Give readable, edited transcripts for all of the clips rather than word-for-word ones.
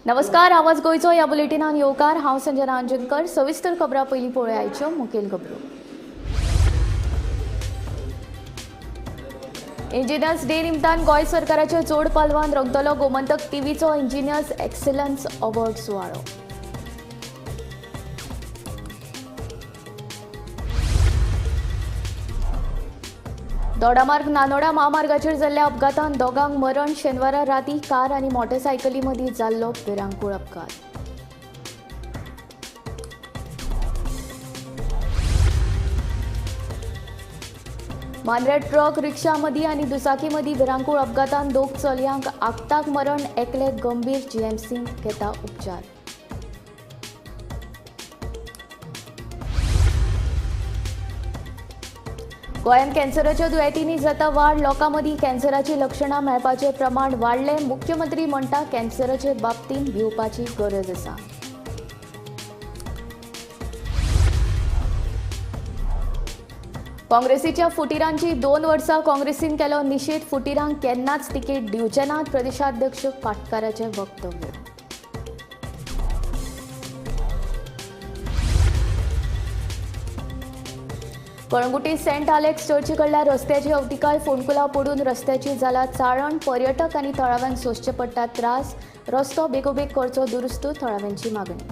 नमस्कार, आवाज गोंयचो ह्या बुलेटिनान येवकार. हांव संजना अंजनकर. सविस्तर खबरां पयलीं पळोवया आयच्यो मुखेल खबरो. इंजिनियर्स डे निमतान गोंय सरकाराच्या जोड पालवान रंगतलो गोमंतक टीव्हीचो इंजिनियर्स एक्सलन्स अवॉर्ड सुवाळो. दोडामार्ग नानोडा म्हामार्गाचेर जाल्ल्या अपघातान दोगांक मरण. शेनवारा राती कार आनी मोटरसायकली मदीं जाल्लो भिरांकूळ अपघात. मांद्रे ट्रक रिक्षा मदीं आनी दुचाकी मदीं भिरांकूळ अपघातान दोग चलयांक आक्ताक मरण, एकले गंभीर. जीएमसी घेता उपचार. गोंयांत कॅन्सराच्या दुयेंतींनी जाता वाड. लोकां मदीं कॅन्सराचीं लक्षणां मेळपाचें प्रमाण वाडलें. मुख्यमंत्री म्हणटा कॅन्सराचे बाबतींत भिवपाची गरज आसा. काँग्रेसीच्या फुटिरांची 2 वर्सां काँग्रेसीन केलो निशेध. फुटिरांक केन्नाच तिकेट दिवचे नात, प्रदेशाध्यक्ष पाटकाराचें वक्तव्य. कळंगुटी सेंट आलेक्स चर्ची कडल्या रस्त्याची अवतिकाय. फोंडकुलां पडून रस्त्याची जाला चाळण. पर्यटक आनी थळाव्यांक सोंसचे पडटा त्रास. रस्तो बेगोबेग करचो दुरुस्त, थळाव्यांची मागणी.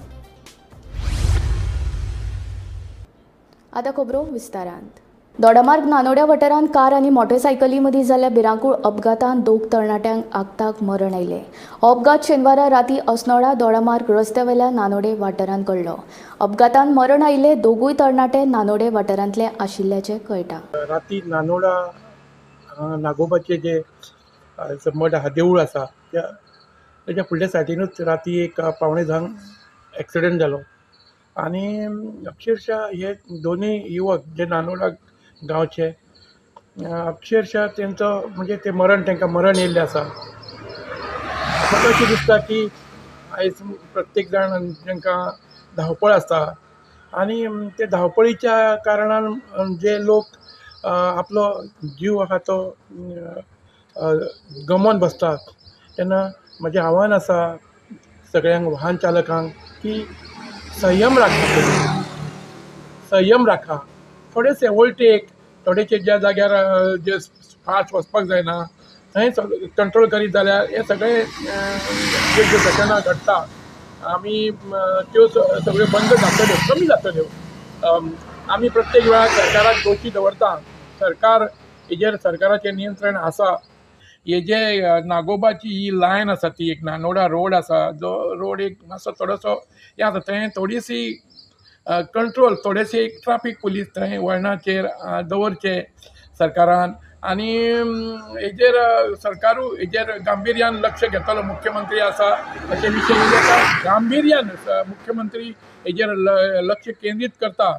आतां खबरो विस्तारांत. दोडामार्ग नानोड्या वाठारांत कार आनी मोटरसायकली मदीं जाल्ल्या भिरांकूळ अपघातान दोग तरणाट्यांक आक्ताक मरण आयलें. हो अपघात शेनवारा राती अस्नोडा दोडामार्ग रस्त्यावेल्या नानोडे वाठारांत घडलो. अपघातान मरण आयिल्ले दोगूय तरणाटे नानोडे वाठारांतले आशिल्ल्याचें कळटा. राती नानोडा नागोबाचे जे मठ आहा, देवूळ आसा, तेच्या फुडल्या सायडीनूच राती एक 9:45 एक्सिडंट जालो आनी अक्षरशः हे दोनूय युवक जे नानोडा गांवचे अक्षरशः तेंचो म्हणजे ते मरण, तांकां मरण येयल्लें आसा. म्हाका अशें दिसता की आयज प्रत्येक जाण तांकां धांवपळ आसता आनी ते धांवपळीच्या कारणान जे लोक आपलो जीव आहा तो गमोवन बसता. तेन्ना म्हजें आव्हान आसा सगळ्यांक वाहन चालकांक की संयम राखा, संयम राखा. थोडेशे ओवरटेक, थोडेशे ज्या जाग्यार जे फास्ट वचपाक जायना थंय कंट्रोल करीत जाल्यार हे सगळे ज्यो ज्यो घटना घडटा आमी त्यो सगळ्यो बंद जातल्यो, कमी जातल्यो. आमी प्रत्येक वेळार सरकाराक दोशी दवरता. सरकार हेजेर सरकाराचें नियंत्रण आसा. हे जे नागोबाची ही लायन आसा ती एक नानोडा रोड आसा, जो रोड एक मातसो थोडोसो हें आसा, थंय थोडीशी कंट्रोल, थोडेशे एक ट्राफीक पुलीस थंय वळणाचेर दवरचे सरकारान आनी हेजेर सरकारूय हेजेर गांभिर्यान लक्ष घेतलो. मुख्यमंत्री आसा अशे विशय गांभिर्यान मुख्यमंत्री हेजेर लक्ष केंद्रीत करता.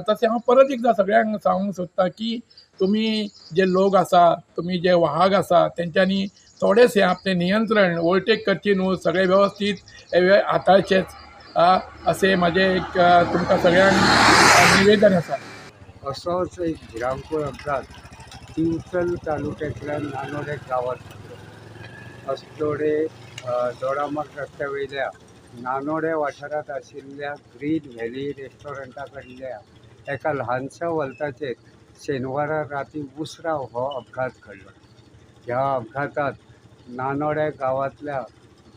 तशें हांव परत एकदां सगळ्यांक सांगूंक सोदता की तुमी जे लोक आसा, तुमी जे वाहक आसा, तेंच्यांनी थोडेशें आपलें नियंत्रण, ओवरटेक करची न्हू, सगळें वेवस्थीत हाताळचेच असें म्हाजें एक तुमकां सगळ्यांक निवेदन आसा. असोच एक भिरांकूळ अपघात दिवचल तालुक्यांतल्या नानोडे गांवांत जालो. अस्नोडे दोडामार्ग रस्त्या वयल्या नानोडे वाठारांत आशिल्ल्या ग्रीन व्हॅली रेस्टॉरंटा कडल्या एका ल्हानशा वल्ताचेर शेनवारा राती उसरां हो अपघात घडलो. ह्या अपघातांत नानोडे गांवांतल्या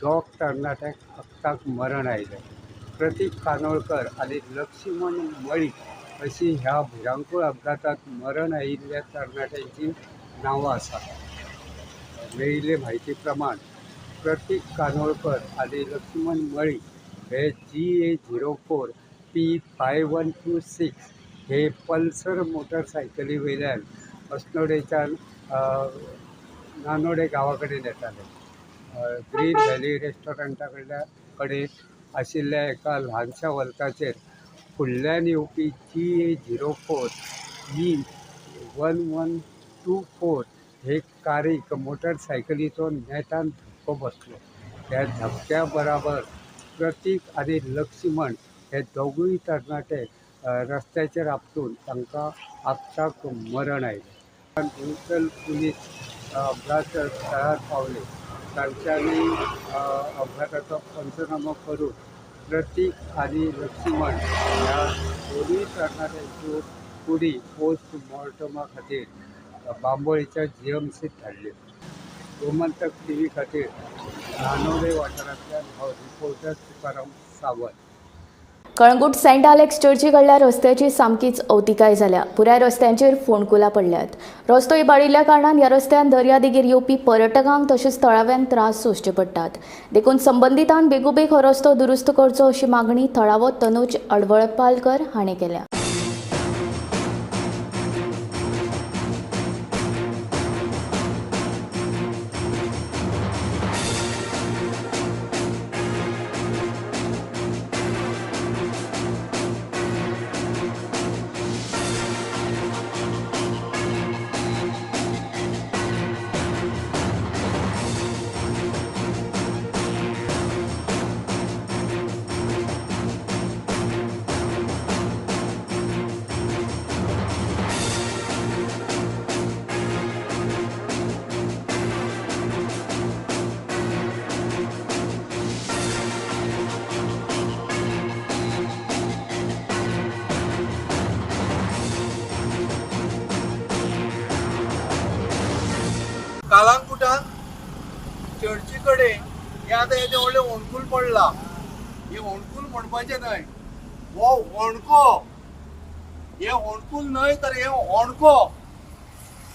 दोग तरणाट्यांक आक्ताक मरण आयलें. प्रतीक कानोळकर आनी लक्ष्मण मळीक अशी ह्या भिरांकूळ अपघातांत मरण आयिल्ल्या तरणाट्यांची नांवां आसात. मेळिल्ले म्हायती प्रमाण प्रतीक कानोळकर आनी लक्ष्मण मळीक हे GA 04 P 5126 हे पल्सर मोटरसायकली वयल्यान अस्नोडेच्यान नानोडे गांवा कडेन येताले. ग्रीन व्हॅली रेस्टॉरंटा कडेन आशिल्ल्या एका ल्हानशा वल्ताचेर फुडल्यान येवपी GA 04 E 1124 हे कारीक मोटरसायकलीचो नेटान धपको बसलो. ह्या धपक्या बराबर प्रतीक आनी लक्ष्मण हे दोगूय तरणाटे रस्त्याचेर आपटून तांकां आक्ताक मरण आयलें. दिवचल पुलीस अपघात स्थळार पावले. तांच्यांनी अपघाताचो पंचनामो करून प्रतीक आनी लक्ष्मण ह्या दोनूय तरणाट्यांच्यो कुडी पोस्टमॉर्टमा खातीर बांबोळीच्या जीएमसीत धाडल्यो. गोमंतक टीव्ही खातीर नानोडे वाठारांतल्यान हो reporter Tukaram Sawant. Calangute Saint Alex चर्ची कडल्या रस्त्याची सामकीच अवतिकाय जाल्या. पुराय रस्त्यांचेर फोंडकुलां पडल्यात. रस्तो इबाडिल्ल्या कारणान ह्या रस्त्यान दर्यादेगेर येवपी पर्यटकांक तशेंच थळाव्यांक त्रास सोंसचे पडटात. देखून संबंदितान बेगोबेग हो रस्तो दुरुस्त करचो अशी मागणी थळावो तनुज अडवळपालकर हाणें केल्या. कालांगुटान चर्ची कडेन हें आतां हेजें व्हडलें होणकूल पडलां. हें होणकूल म्हणपाचें न्हय, हो होणको, हें होणकूल न्हय तर हें होणको.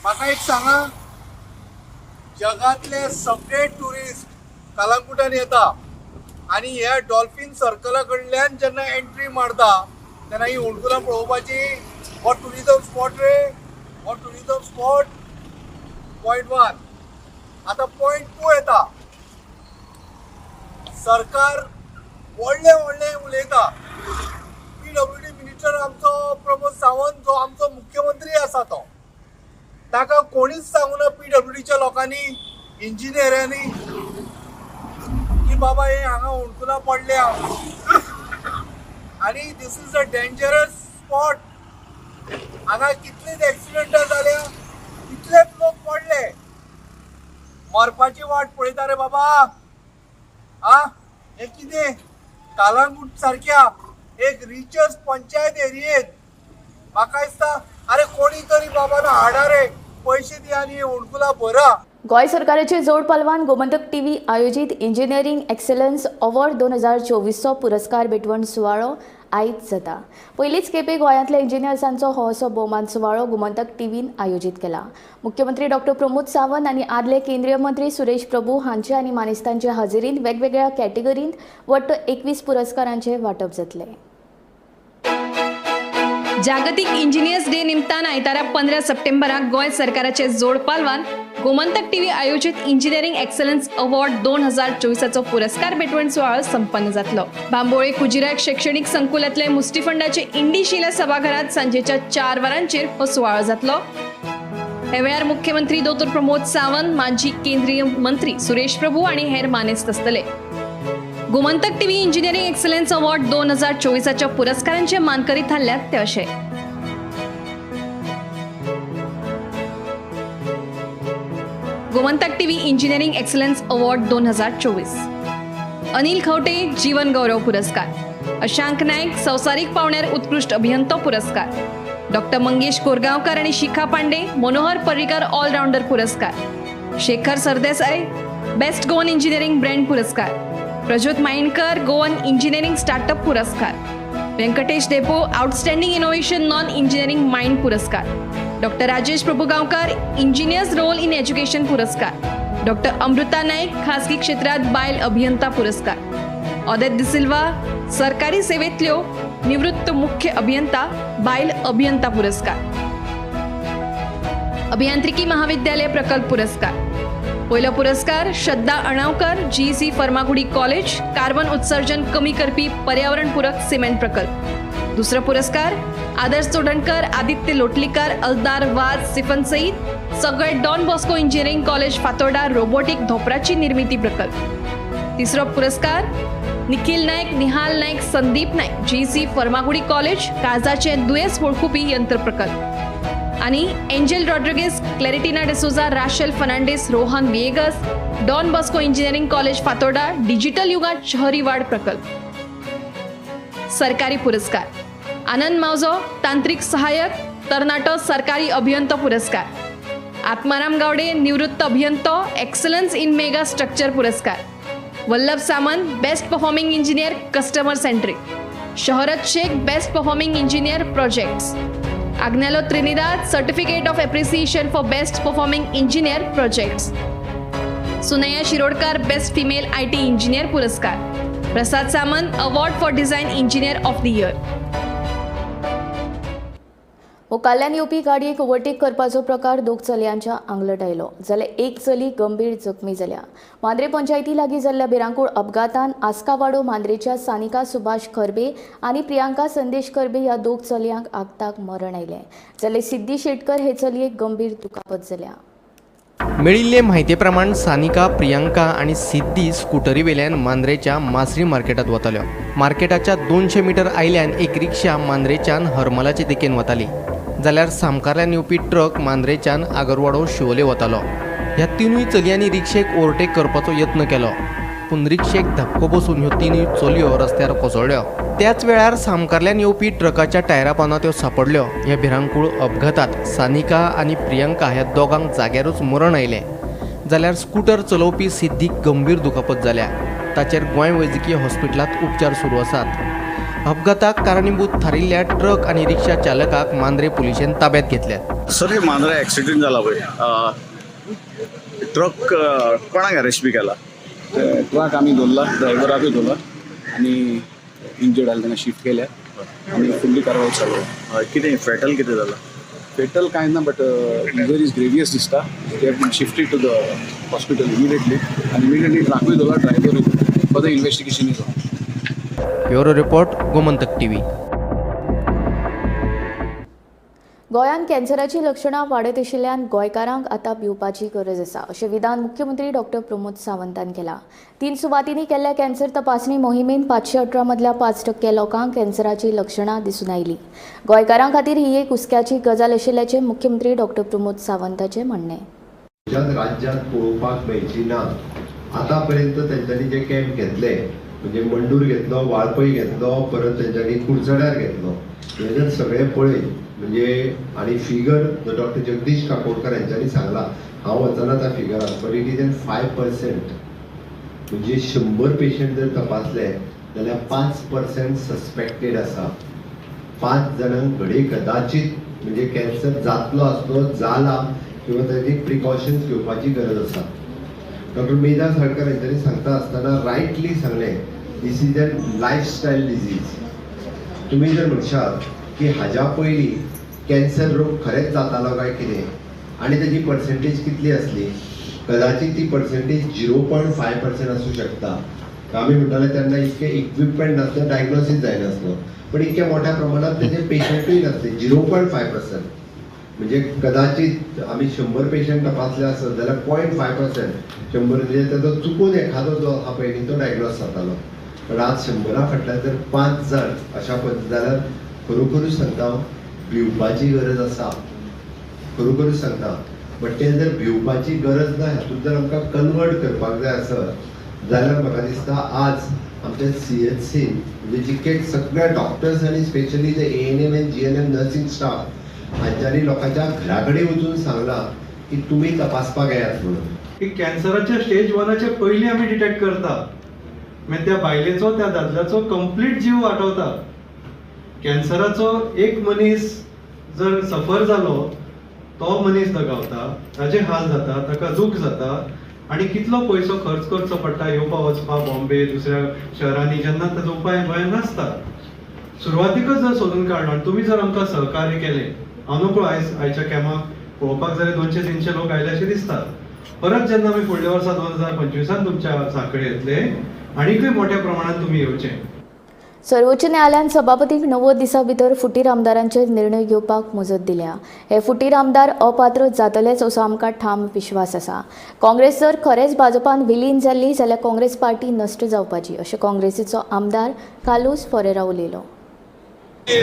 म्हाका एक सांगा, जगांतले सगळे ट्युरिस्ट कालांगुटान येता आनी ह्या डॉल्फीन सर्कला कडल्यान जेन्ना एंट्री मारता तेन्ना ही होणकुलां पळोवपाची. हो ट्युरिजम स्पॉट रे, हो ट्युरिजम स्पॉट पॉयंट 1. आता पॉयंट 2 येता, सरकार व्हडले व्हडले उलयता. पीडब्ल्यूडी मिनिस्टर आमचो प्रमोद सावंत जो आमचो मुख्यमंत्री आसा तो, ताका कोणीच सांगूना पीडब्ल्यूडीच्या लोकांनी, इंजिनियरांनी की बाबा हे हांगा होणकुलां पडल्या आनी this is a dangerous spot. हांगा कितलीच एक्सिडंटां जाल्या, कितलेच लोक पडले, मरपाची वाट पळयता रे बाबा. आ हें कितें कालांगूट सारक्या एक रिचस्ट पंचायत एरियेंत म्हाका दिसता अरे कोणी तरी बाबा हाडा रे, पयशे दी आनी होणकुलां भरा. गोंय सरकाराचे जोड पालवान गोमंतक टीव्ही आयोजीत इंजिनियरींग एक्सलन्स अवॉर्ड 2024चो पुरस्कार भेटवण सुवाळो आयज जाता. पयलीच खेपे गोंयांतल्या इंजिनियर्सांचो हो असो भोवमान सुवाळो गोमंतक टीव्हीन आयोजीत केला. मुख्यमंत्री डॉक्टर प्रमोद सावंत आनी आदले केंद्रीय मंत्री सुरेश प्रभू हांचे आनी मानेस्तांचे हाजेरींत वेगवेगळ्या कॅटेगरींत वट्ट 21 पुरस्कारांचे वांटप जातलें. जागतिक इंजिनियर्स डे निमतान आयतारा 15 सप्टेंबराक गोंय सरकाराचे जोड पालवान गोमंतक टीव्ही आयोजित इंजिनियरिंग एक्सलन्स अवॉर्ड 2024चो पुरस्कार भेटवण सुवाळो संपन्न जातलो. बांबोळे कुजिराक शैक्षणिक संकुलांतले मुस्तीफंडाचे इंडी शिला सभाघरात सांजेच्या 4 वरांचेर हो सुवाळो जातलो. हे वेळार मुख्यमंत्री दोतोर प्रमोद सावंत, माजी केंद्रीय मंत्री सुरेश प्रभू आनी हेर मानेस्त आसतले. Gomantak TV engineering excellence award 2024च्या पुरस्कारांचे मानकरी थारल्यात ते अशे: Gomantak TV engineering excellence award 2024, Anil Khaunte जीवन गौरव पुरस्कार, अशांक नाईक संवसारीक पावण्यार उत्कृष्ट अभियंतो पुरस्कार, डॉक्टर मंगेश कोरगांवकर आणि शिखा पांडे मनोहर पर्रीकर ऑलराऊंडर पुरस्कार, Shekhar Sardesai best Goan engineering brand पुरस्कार, Prajyot Mainkar Goan engineering startup पुरस्कार, Venkatesh Dempo outstanding innovation non engineering mind पुरस्कार, doctor Rajesh Prabhugaonkar engineers role in education पुरस्कार, डॉक्टर अमृता नाईक खासगी क्षेत्रात बायल अभियंता पुरस्कार, औदेत डिसिल्वा सरकारी सेवेतल्यो निवृत्त मुख्य अभियंता बायल अभियंता पुरस्कार, अभियांत्रिकी महाविद्यालय प्रकल्प पुरस्कार. पयलो पुरस्कार Shraddha Anavkar GC Farmagudi college carbon उत्सर्जन कमी करपी पर्यावरणपूरक सिमेंट प्रकल्प. दुसरो पुरस्कार आदर्श चोडणकर आदित्य लोटलीकर अलदार वाज सिफन सईद सगळे Don Bosco engineering college Fatorda robotic धोपराची निर्मिती प्रकल्प. तिसरो पुरस्कार निखिल नाईक निहाल नाईक संदीप नाईक जीसी फर्मागुडी कॉलेज काळजाचे दुयेंस वळखुपी यंत्र प्रकल्प आनी angel Rodriguez Claritina D'Souza, Rachel Fernandes, Rohan Viegas, Don Bosco engineering college Fatorda, digital युगात शहरी वाढ प्रकल्प. सरकारी पुरस्कार आनंद मावजो, तांत्रिक सहाय्यक, तरणाटो सरकारी अभियंतो पुरस्कार. आत्माराम गावडे, निवृत्त अभियंतो, एक्सलन्स इन मेगा स्ट्रक्चर पुरस्कार. Vallabh Samant, best performing engineer, customer centric. Shahrat Shaikh, best performing engineer, projects. Agnelo Trinidad, certificate of appreciation for best performing engineer, projects. Sunaya Shirodkar, best female IT engineer पुरस्कार. Prasad Samant, award for design engineer of the year. मुखाल्ल्यान येवपी गाडयेक overtake करपाचो प्रकार दोग चलयांच्या आंगलट आयलो, जाल्यार एक चली गंभीर जखमी जाल्या. मांद्रे पंचायती लागीं जाल्ल्या भिरांकूळ अपघातान आस्कावाडो मांद्रेच्या सानिका सुभाष खरबे आनी प्रियांका संदेश खरबे ह्या दोग चलयांक आगताक मरण आयलें, जाल्यार सिद्धी शेटकर हे चलयेक गंभीर दुखापत जाल्या. मेळिल्ले म्हायती प्रमाण सानिका, प्रियांका आनी सिद्धी स्कुटरी वेल्यान मांद्रेच्या मासरी मार्केटांत वताल्यो. मार्केटाच्या 200 मीटर आयल्यान एक रिक्षा मांद्रेच्यान हरमलाचे दिकेन वताली, जाल्यार सामकारल्यान येवपी ट्रक मांद्रेच्यान आगरवाडो शिवोले वतालो. ह्या तिनूय चलयांनी रिक्षेक ओव्हरटेक करपाचो यत्न केलो, पूण रिक्षेक धपको बसून ह्यो तिनूय चलयो रस्त्यार कोसळ्ळ्यो. त्याच वेळार सामकारल्यान येवपी ट्रकाच्या टायरा पोंदा त्यो सांपडल्यो. ह्या भिरांकूळ अपघातात सानिका आनी प्रियंका ह्या दोगांक जाग्यारूच मरण आयलें, जाल्यार स्कूटर चलोवपी सिद्धीक गंभीर दुखापत जाल्या. ताचेर गोंय वैजकीय हॉस्पिटलांत उपचार सुरू आसात. अपघाताक कारणीभूत थारिल्ल्या ट्रक आनी रिक्षा चालकाक मांद्रे पुलिशेन ताब्यात घेतल्यात. सर, हे मांद्रा ॲक्सिडेंट जाला पळय, ट्रक कोणाक अरेस्ट बी केला? ट्रक आमी धरला, ड्रायव्हराकूय धरला आनी इंजर्ड आसले तांकां शिफ्ट केल्या आनी फुडली कारवाय चालू आहा. कितें फेटल कितें जाला? फेटल कांय ना, बट इंजरीज ग्रेवियस दिसता. They have been shifted to the hospital immediately आनी इमिडिएटली ट्रकूय धरला, ड्रायव्हरूय. Further investigation is on. Bureau report, Gomantak TV. गोंयांत कॅन्सराची लक्षणां वाडत आशिल्ल्यान गोंयकारांक आतां भिवपाची गरज आसा, अशें विधान मुख्यमंत्री डॉक्टर प्रमोद सावंतान केलां. 3 सुवातींनी केल्ल्या कॅन्सर तपासणी मोहिमेन 518 मदल्या 5% लोकांक कॅन्सराची लक्षणां दिसून आयलीं. गोंयकारां खातीर ही एक हुस्क्याची गजाल आशिल्ल्याचें मुख्यमंत्री डॉक्टर प्रमोद सावंताचें म्हणणें. राज्यांत पळोवपाक मेळची ना. आतांपर्यंत तेंच्यांनी जे कॅम्प घेतले, म्हणजे मंडूर घेतलो, वाळपय घेतलो, परत तेंच्यांनी कुडचड्यार घेतलो, हे जर सगळे पळयत म्हणजे आनी फिगर जो डॉक्टर जगदीश काकोडकर हेंच्यांनी सांगला, हांव वचना त्या फिगराक, बट it is N 5%. म्हणजे 100 पेशंट जर तपासले जाल्यार 5% सस्पेक्टेड आसा. 5 जाणांक घडये कदाचित म्हणजे कॅन्सर जातलो आसलो, जाला, किंवा ताची प्रिकॉशन्स घेवपाची गरज आसा. डॉक्टर मेधा साळकर हेंच्यांनी सांगता आसतना रायटली सांगलें, this is an lifestyle disease. तुमी जर म्हणशात की हाज्या पयलीं कॅन्सर रोग खरेंच जातालो काय कितें आनी ताजी पर्संटेज कितली आसली, कदाचित ती पर्संटेज 0.5% आसूं शकता. आमी म्हणटाले तेन्ना इतके इक्विपमेंट नासले, डायग्नोसीस जायनासलो, पण इतक्या मोठ्या प्रमाणात तेजे पेशंटूय नासले. 0.5% म्हणजे कदाचित आमी 100 पेशंट तपासले आसत जाल्यार 0.5% 100 म्हणजे ताजो चुकून एखादो जो आसा पळय न्ही तो डायग्नोज जातालो. पण आज 100 फाटल्यान जर 5 जाण अशा पद्दतीन जाल्यार खरोखरूच सांगता हांव, भिवपाची गरज आसा, खरोखरूच सांगता. बट तें जर भिवपाची गरज ना हातूंत जर आमकां कन्वर्ट करपाक जाय आसत जाल्यार म्हाका दिसता आज आमच्या CHC म्हणजे जितके सगळ्या डॉक्टर्स आनी स्पेशली जे ANM आनी GNM nursing staff हांच्यांनी लोकांच्या घरा कडेन वचून सांगलां की तुमी तपासपाक येयात म्हणून. की कॅन्सराच्या स्टेज 1 पयलीं आमी डिटेक्ट करता, मागीर त्या बायलेचो त्या दादल्याचो कंप्लीट जीव वाटवता. कॅन्सराचो एक मनीस जर सफर जालो तो मनीस दगावता, ताजे हाल जाता, ताका दूख जाता आनी कितलो पयसो खर्च करचो पडटा येवपा वचपा बॉम्बे दुसऱ्या शहरांनी, जेन्ना ताजो उपाय गोंयांत नासता. सुरवातीकच जर सोदून काडलो आनी तुमी जर आमकां सहकार्य केलें, हांव नकळो आयज आयच्या कॅम्पाक पळोवपाक जाल्यार 200-300 लोक आयले अशें दिसता. परत जेन्ना आमी फुडल्या वर्सा 2025 तुमच्या सांखळे येतले आनीकूय मोठ्या प्रमाणात तुमी येवचे. सर्वोच्च न्यायालयान सभापतीक 90 दिसां भितर फुटीर आमदारांचेर निर्णय घेवपाक मुजत दिल्या. हे फुटीर आमदार अपात्र जातलेच असो आमकां ठाम विश्वास आसा. काँग्रेस जर खरेंच भाजपान विलीन जाल्ली जाल्यार काँग्रेस पार्टी नश्ट जावपाची, अशें काँग्रेसीचो आमदार कार्लुस फेरेरा उलयलो. The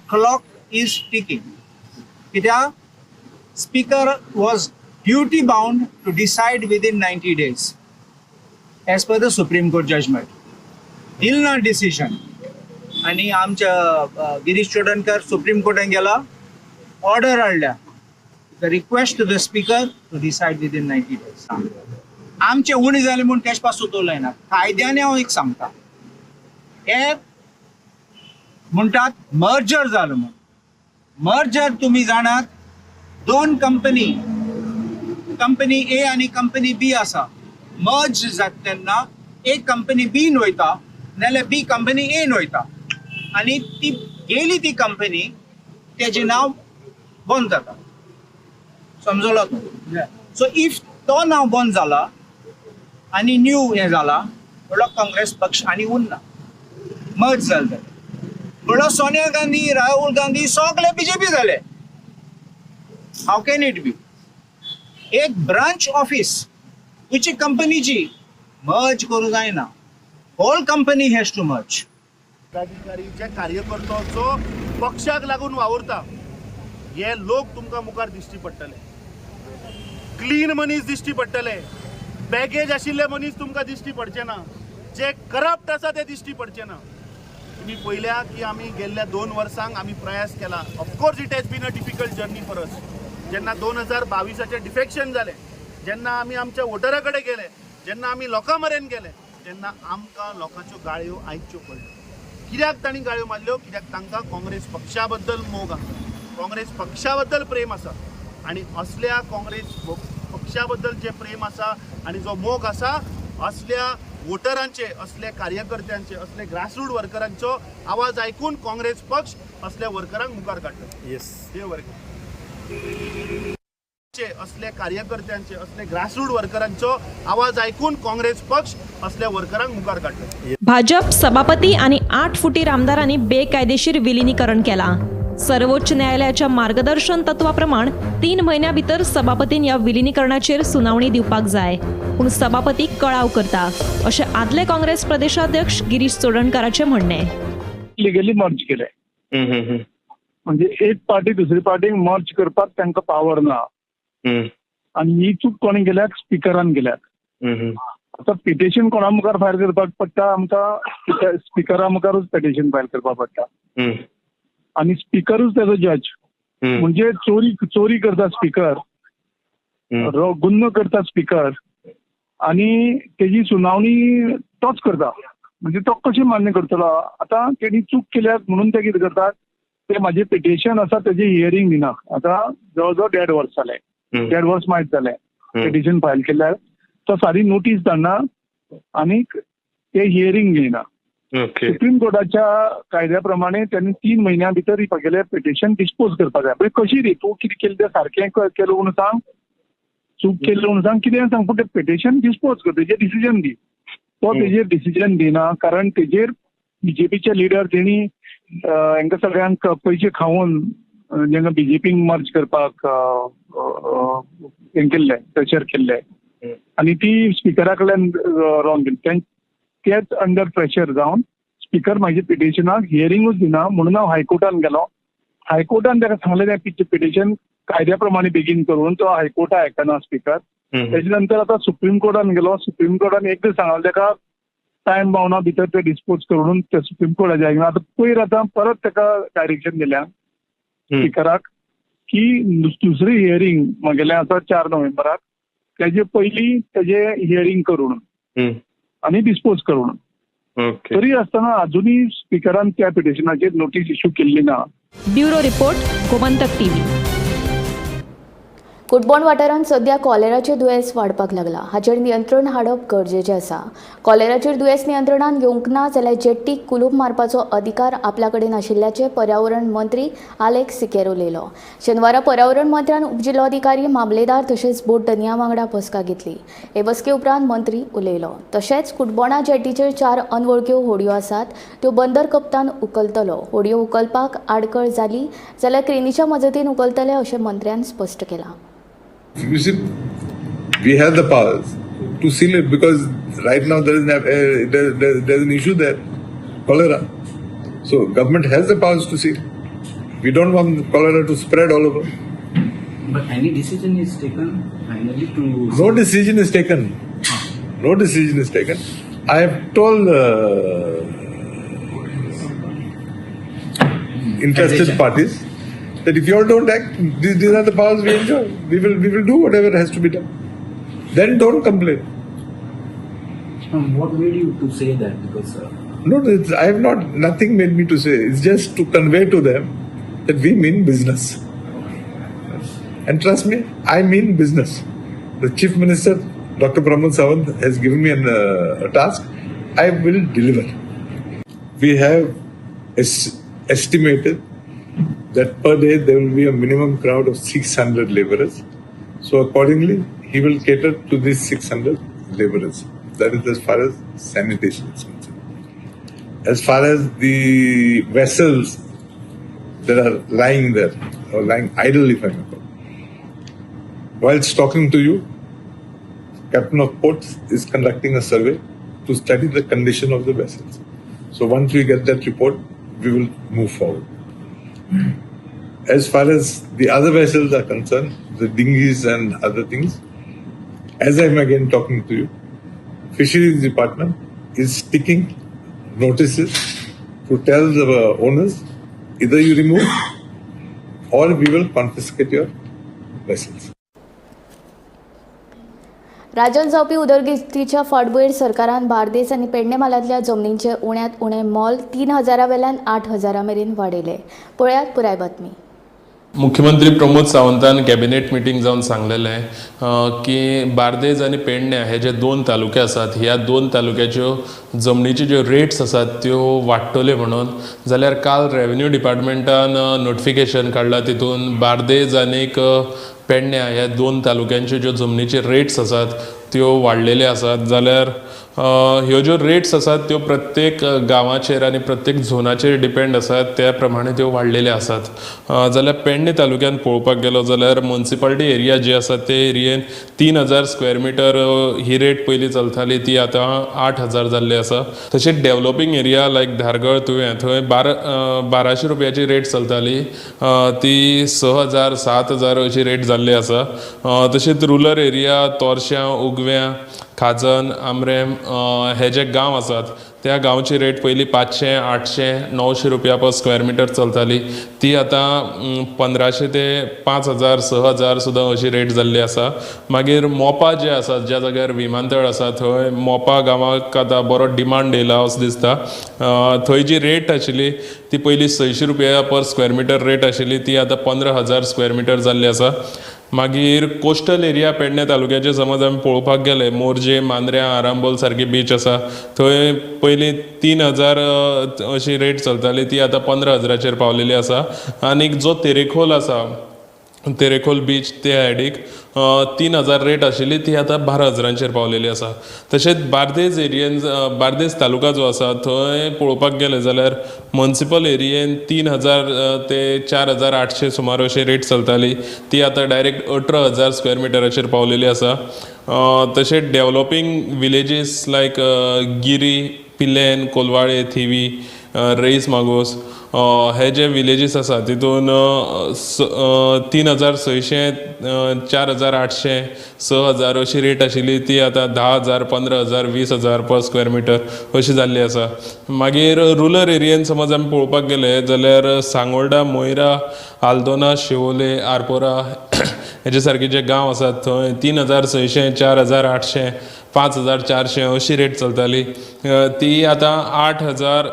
clock is ticking. कित्याक speaker was duty bound to decide within 90 days as per the Supreme Court judgment. दिल ना डिसिजन आनी आमच्या गिरीश चोडणकर सुप्रीम कोर्टान गेला, ऑर्डर हाडल्या, the request to the speaker to decide within 90 days. आमचे उणें जालें म्हूण तेज पासून उलयना, कायद्याने हांव एक सांगता, हे म्हणटात मर्जर जालो म्हूण. मर्जर तुमी जाणात, दोन कंपनी, कंपनी ए आनी कंपनी बी आसा, मर्ज जाता तेन्ना एक कंपनी बीन वयता नाल्यार बी कंपनी एन वयता आनी ती गेली ती कंपनी तेजें नांव बंद जाता. समजलो तूं? सो if तो नांव बंद जाला आनी न्यू हें जाला म्हणल्यार काँग्रेस पक्ष आनी उरना, मर्ज जालें जाल्यार. म्हणल्यार सोनिया गांधी, राहुल गांधी सगळे बीजेपी जाले. How can it be? एक ब्रांच ऑफिस तुजी कंपनीची मर्ज करूं जायना, whole company has to merge. पदाधिकारी जे कार्यकर्तो पक्षाक लागून वावुरता हे लोक तुमकां मुखार दिश्टी पडटले, क्लीन मनीस दिश्टी पडटले, बॅगेज आशिल्ले मनीस तुमकां दिश्टी पडचे ना, जे करप्ट आसा ते दिश्टी पडचे ना. तुमी पळयल्या की आमी गेल्ल्या 2 वर्सांक आमी प्रयास केला. Of course it has been a difficult journey for us. जेन्ना 2022 डिफेक्शन जालें, जेन्ना आमी आमच्या वोटरा कडेन गेले, जेन्ना आमी लोकां मेरेन गेले, तेन्ना आमकां लोकांच्यो गाळयो आयकच्यो पडल्यो. कित्याक तांणी गाळयो मारल्यो? कित्याक तांकां काँग्रेस पक्षा बद्दल मोग आसा, काँग्रेस पक्षा बद्दल प्रेम आसा आनी असल्या काँग्रेस पक्षा बद्दल जे प्रेम आसा आनी जो मोग आसा असल्या वोटरांचे, असल्या कार्यकर्त्यांचे, असले ग्रासरूट वर्करांचो आवाज आयकून काँग्रेस पक्ष असल्या वर्करांक मुखार काडटा. येस, देव बरें. असल्या कार्यकर्त्यांचे, असले ग्रासरूट वर्करांचो आवाज आयकून काँग्रेस पक्ष असल्या वर्करांक मुखार काडटा. भाजप सभापती आणि 8 फुटीर आमदारांनी बेकायदेशीर विलिनीकरण केलां. सर्वोच्च न्यायालयाच्या मार्गदर्शन तत्वाप्रमाण 3 म्हयन्या भितर सभापतीन ह्या विलिनीकरणाचेर सुनावणी दिवपाक जाय, पूण सभापती कळाव करता अशें आदले काँग्रेस प्रदेशाध्यक्ष गिरीश चोडणकाराचें म्हणणें. लिगली मर्ज केलें म्हणजे एक पार्टी दुसरी पार्टीक मर्ज करपाक तांकां पावर ना आनी ही चूक कोणी केल्या? स्पिकरान केल्या. आतां पिटिशन कोणा मुखार फायल करपाक पडटा? आमकां स्पिकरा मुखारूच पिटिशन फायल करपाक पडटा आनी स्पिकरूच तेजो जज. म्हणजे चोरी चोरी करता स्पिकर, गुन्हो करता स्पिकर आनी तेजी सुनावणी तोच करता. म्हणजे तो कशी मान्य करतलो? आतां तेणी चूक केल्या म्हणून ते कितें करतात, ते म्हाजें पिटिशन आसा तेजें हियरींग दिना. आतां जवळ जवळ 1.5 वर्स जालें, 1.5 वर्स मायज जालें पिटिशन फायल केल्यार. तो सारी नोटीस धाडना आनी ते हियरींग घेयना. सुप्रीम कोर्टाच्या कायद्या प्रमाणे त्यांनी 3 म्हयन्या भितर म्हगेलें पिटिशन डिस्पोज करपाक जाय. म्हणजे कशी रे तूं कितें केलें तें सारकें केलें म्हणून सांग, चूक केलें म्हणून सांग, कितें सांग, पूण तें पिटिशन डिस्पोज कर, तेजेर डिसिजन दी. तो तेजेर डिसिजन दिना कारण तेजेर बीजेपीचे लिडर तेणी हांकां सगळ्यांक पयशे खावन जेंका बीजेपीक मर्ज करपाक हें केल्लें, प्रेशर केल्लें आनी ती स्पिकरा कडल्यान रॉंग केली. तेच अंडर प्रेशर जावन स्पिकर म्हाजे पिटिशनाक हियरिंगूच दिना म्हणून हांव हायकोर्टान गेलो. हायकोर्टान ताका सांगलें तें पिटिशन कायद्या प्रमाणे बेगीन करून, तो हायकोर्टा आयकना स्पिकर. तेजे नंतर आतां सुप्रीम कोर्टान गेलो. सुप्रीम कोर्टान एकदां सांगलें ताका टायम बावना भितर ते डिस्पोज करून ते सुप्रीम कोर्टाचे आयकना. आतां पयर आतां परत ताका डायरेक्शन दिल्या स्पिकराक की दुसरी हियरींग म्हगेलें आसा 4 नोव्हेंबराक, तेजे पयलीं तेजे हियरींग करून आनी डिस्पोज करून. तरी आसतना अजुनूय स्पिकरान त्या पिटिशनाचेर नोटीस इश्यू केल्ली ना. Bureau report, Gomantak TV. Cutbona वाठारांत सध्या कॉलेराचें दुयेंस वाडपाक लागला. हाचेर नियंत्रण हाडप गरजेचें आसा. कॉलेराचेर दुयेंस नियंत्रणांत येवंक ना जाल्यार जेट्टीक कुलूप मारपाचो अधिकार आपल्या कडेन आशिल्ल्याचें पर्यावरण मंत्री आलेक्स सिकेर उलयलो. शेनवारा पर्यावरण मंत्र्यान उपजिल्लोधिकारी, मामलेदार तशेंच बोट धनया वांगडा बसका घेतली. हे बसके उपरांत मंत्री उलयलो. तशेंच कुटबणा जेट्टीचेर 4 अनवळख्यो होडयो आसात, त्यो बंदर कप्तान उखलतलो. होडयो उखलपाक आडखळ जाली जाल्यार क्रेनीच्या मजतीन उखलतले अशें मंत्र्यान स्पश्ट केलां. You see, we have the powers to seal it because right now there is there is an issue there, cholera. So government has the powers to seal. We don't want cholera to spread all over. But any decision is taken finally to... No decision is taken. No decision is taken. I have told interested parties that if you all don't act, these are the powers we enjoy. We will do whatever has to be done. Then don't complain. What made you to say that? Because no, I have not. Nothing made me to say. It's just to convey to them that we mean business. And trust me, I mean business. The Chief Minister, Dr. Pramod Sawant, has given me a task. I will deliver. We have estimated that per day there will be a minimum crowd of 600 laborers. So accordingly, he will cater to these 600 laborers. That is as far as sanitation is concerned. As far as the vessels that are lying there, or lying idle, if I may call, whilst talking to you, Captain of Ports is conducting a survey to study the condition of the vessels. So once we get that report, we will move forward. As far as the other vessels are concerned, the dinghies and other things, as I am again talking to you, Fisheries Department is sticking notices to tell the owners, either you remove or we will confiscate your vessels. राज्यांत जावपी उदरगतीच्या फाटभुंयेर सरकारान बार्देस आनी पेडणे म्हालांतल्या जमनींचें उण्यांत उणें मोल 3,000 वेल्यान 8,000 मेरेन वाडयलें. पळयात पुराय बातमी. मुख्यमंत्री प्रमोद सावंतान कॅबिनेट मिटींग जावन सांगलेलें की बार्देज आनी पेडण्या हे जे 2 तालुके आसात ह्या 2 तालुक्याच्यो जमनीच्यो ज्यो रेट्स आसात त्यो वाडटल्यो म्हणून. जाल्यार काल रेवेन्यू डिपार्टमेंटान नोटिफिकेशन काडलां, तितून बार्देज आनीक पेडण्या ह्या 2 तालुक्यांच्यो ज्यो जमनीचे रेट्स आसात त्यो वाडलेल्यो आसात. जाल्यार ह्यो ज्यो रेट्स आसात त्यो प्रत्येक गांवाचेर आनी प्रत्येक झोनाचेर डिपेंड आसात, त्या प्रमाणे त्यो वाडलेल्यो आसात. जाल्यार पेडणे तालुक्यांत पळोवपाक गेलो जाल्यार मुन्सिपालिटी एरिया जी आसा ते एरियेन 3,000 स्क्वेअर मिटर ही रेट पयलीं चलताली ती आतां 8,000 जाल्ली आसा. तशेंच डेव्हलपींग एरिया लायक धारगळ तुवें थंय 1,200 रुपयाची रेट चलताली ती 6,000 7,000 अशी रेट जाल्ली आसा. तशेंच रुरल एरिया तोरश्यां, उगव्यां, खाजन, आमरेम हे जे गांव आसात त्या गांवची रेट पयलीं 500, 800, 900 रुपया पर स्क्वेअर मिटर चलताली ती आतां 1,500 ते 5,000 6,000 सुद्दां अशी रेट जाल्ली आसा. मागीर मोपा जे आसा, ज्या जाग्यार विमानतळ आसा थंय मोपा गांवाक आतां बरो डिमांड येयला असो दिसता. थंय जी रेट आशिल्ली ती पयलीं 600 रुपया पर स्क्वेअर मिटर रेट आशिल्ली ती आतां 15,000 स्क्वेअर मिटर जाल्ली आसा. मागीर कोस्टल एरिया पेडणे तालुक्याचे समज आमी पळोवपाक गेले मोरजे, मांद्र्यां, आरांबोल सारकी बीच आसा थंय पयलीं 3,000 अशी रेट चलताली ती आतां 15,000चेर पावलेली आसा. आनीक जो तेरेखोल आसा, तेरेखोल बीच त्या सायडीक 3,000 रेट आशिल्ली ती आतां 12,000चेर पावलेली आसा. तशेंच बार्देज एरियेन, बार्देज तालुका जो आसा थंय पळोवपाक गेले जाल्यार मुन्सिपल एरियेन 3,000 ते 4,800 सुमार अशी रेट चलताली ती आतां डायरेक्ट 18,000 स्क्वेअर मिटराचेर पावलेली आसा. तशेंच developing villages like Giri, Pilerne, Colvale, Thivim, Reis Magos हे जे विलेजीस आसा तितून 3,600, 4,800, 6,000 अशी रेट आशिल्ली ती आतां 10,000, 15,000, 20,000 पर स्क्वेअर मिटर अशी जाल्ली आसा. मागीर रुरल एरियेन समज आमी पळोवपाक गेले जाल्यार सांगोल्डा, मोयरा, आल्दोना, शिवोले, आरपोरा हेजे सारके जे गांव आसात थंय 3,600, 4,800, 5,400 अशी रेट चलताली, ती आतां 8,000,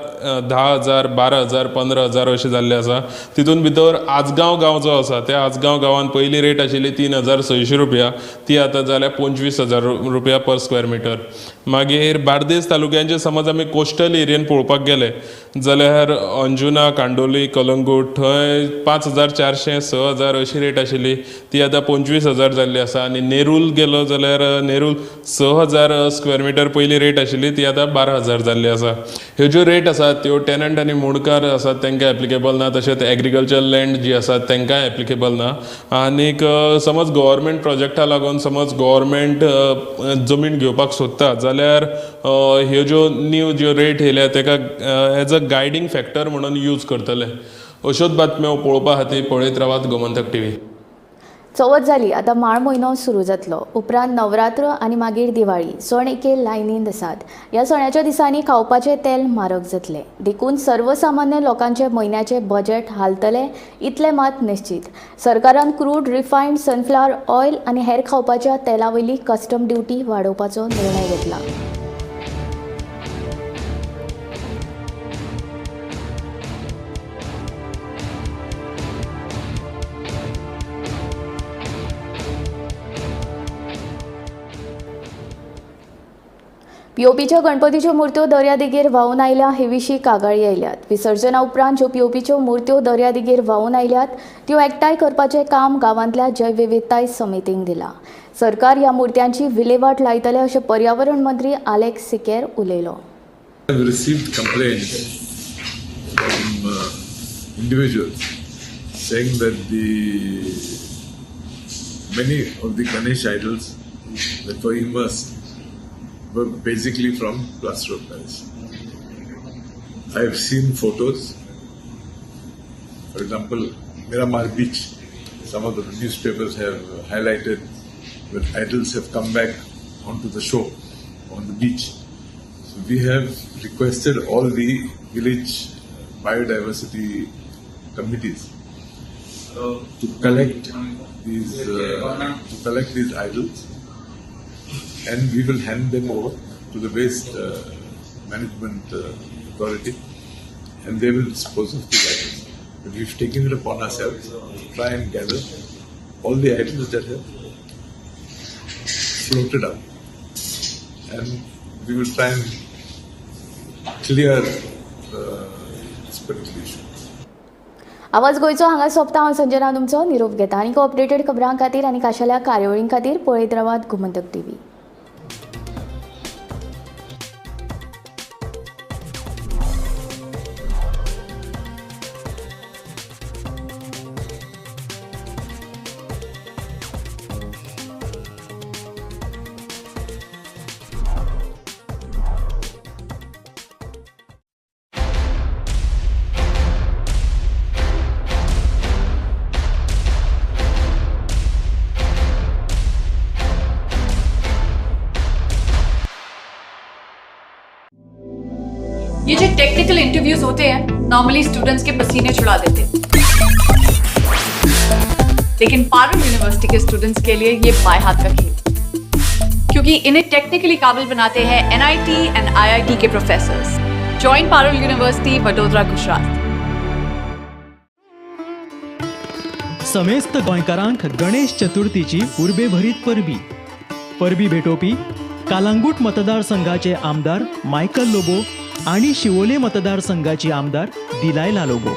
10,000, 12,000, 15,000 अशी जाल्ली आसा. तितून भितर आजगांव गांव जो आसा त्या आजगांव गांवान पयली रेट आशिल्ली 3,600 रुपया, ती आतां जाल्या 25,000 रुपया पर स्क्वेअर मिटर. मागीर बार्देस तालुक्यांचे समज आमी कोस्टल एरियेन पळोवपाक गेले जाल्यार अंजुना, कांडोली, कलंगूट थंय 5,400, 6,000 अशी रेट आशिल्ली, ती आतां 25,000 जाल्ली आसा. आनी नेरूल गेलो जाल्यार नेरूल 6,000 स्क्वेअर मिटर पयली रेट आशिल्ली, ती आतां 12,000 जाल्ली आसा. ह्यो ज्यो रेट आसात त्यो टेनंट आनी मुणकार आसात तांकां एप्लिकेबल ना, तशेंच एग्रीकल्चर लँड जी आसात तांकांय एप्लिकेबल ना. आनीक समज गव्हर्मेंट प्रोजेक्टा लागून समज गव्हर्मेंट जमीन घेवपाक सोदता जाल्यार ह्यो ज्यो न्यू ज्यो रेट येयल्या ताका एज अ गायडींग फॅक्टर म्हणून यूज करतले. अश्योच बातम्यो पळोवपा खातीर पळयत रावात गोमंतक टीव्ही. चवथ जाली, आतां माळ म्हयनो सुरू जातलो, उपरांत नवरात्र आनी मागीर दिवाळी सण एके लायनीन आसात. ह्या सणाच्या दिसांनी खावपाचें तेल म्हारग जातलें, देखून सर्वसामान्य लोकांचे म्हयन्याचें बजेट हालतलें इतलें मात निश्चीत. सरकारान क्रूड, रिफायंड सनफ्लावर ऑयल आनी हेर खावपाच्या तेला वयली कस्टम ड्युटी वाडोवपाचो निर्णय घेतला. पीओपीच्या गणपतीच्यो मूर्त्यो दर्यादेगेर व्हांवून आयल्या हे विशीं कागाळी आयल्यात. विसर्जना उपरांत ज्यो पीओपीच्यो मूर्त्यो दर्यादेगेर व्हांवून आयल्यात त्यो एकठांय करपाचें काम गांवांतल्या जैवविविधताय समितीक दिलां. सरकार ह्या मूर्त्यांची विलेवाट लायतले अशें पर्यावरण मंत्री आलेक्स सिकेर उलयलो. I have received complaints from individuals saying that the many of the Ganesh idols that were immersed were basically from plaster of Paris. I have seen photos. For example, Miramar Beach, some of the newspapers have highlighted that idols have come back onto the shore, on the beach. So we have requested all the village biodiversity committees to collect these idols, and we will hand them over to the waste management authority, and they will dispose of these items. But we've taken it upon ourselves to try and gather all the items that have floated up, and we will try and clear this particular issue. आवाज गोंयचो हांगा सोंपता. हांव संजना तुमचो निरोप घेता. आनी updated खबरां खातीर आनी खाशेल्या कार्यावळीं खातीर पळयत रावात गोमंतक टीव्ही. ये जो टेक्निकल इंटरव्यूज होते हैं नॉर्मली स्टूडेंट्स के पसीने छुड़ा देते हैं, लेकिन Parul university K students K लिए ये बाएं हाथ का खेल, क्योंकि इन्हें टेक्निकली काबिल बनाते हैं NIT and IIT K professors. Join Parul university, Vadodara, Gujarat. समेस्त गोंयकारांक गणेश चतुर्थीची उर्बेभरीत परबी. परबी भेटोवपी कालांगूट मतदारसंघाचे आमदार मायकल लोबो आणि शिवोले मतदारसंघाची आमदार दिलायला लोबो.